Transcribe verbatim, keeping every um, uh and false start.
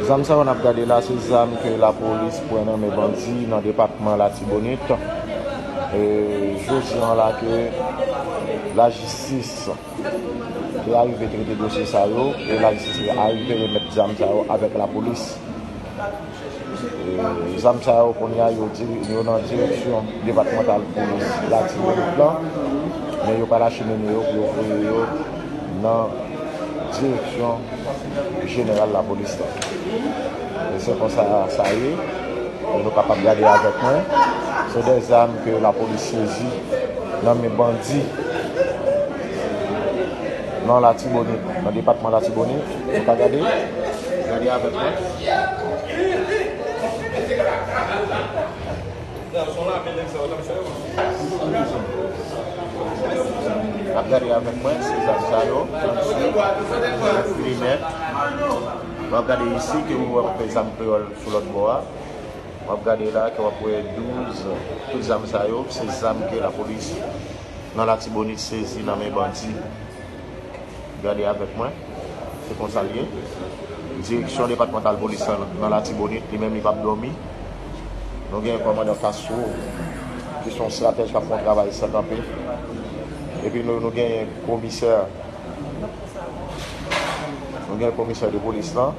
Zam sa yo n ap gade la, se zam ke lapolis pran nan men bandi nan depatman Latibonit. E, jodi an la ke lajistis te arive trete dosye sa yo, e lajistis te arive remèt zam sa yo avèk lapolis. E, zam sa yo kounye a yo diri-, yo nan direksyon depatmantal polis Latibonit lan, men yo pral achemine yo pou yo voye yo nan direksyon jeneral lapolis la. E se konsa sa ye, e nou kapab gade avèk mwen. Se de zam ke lapolis sezi nan men bandi nan Latibonit, nan depatman Latibonit. Nou ka gade, gade avèk mwen. Ap gade avèk mwen, se zam sa yo, limèt. W ap gade isi ke ou wè zam kreyòl sou lòt bò a. W ap gade la ke w ap wè douz, tout zam sa yo, se zam ke lapolis nan Latibonit sezi nan men bandi. Gade avèk mwen, se konsa l ye. Direksyon depatmantal polis lan nan Latibonit, li menm li p ap dòmi. Nou gen kòmandan Castro, ki se yon estratèj k ap fè yon travay san kanpe. Epi nou, nou gen komisè, nou gen komisè de polis lan.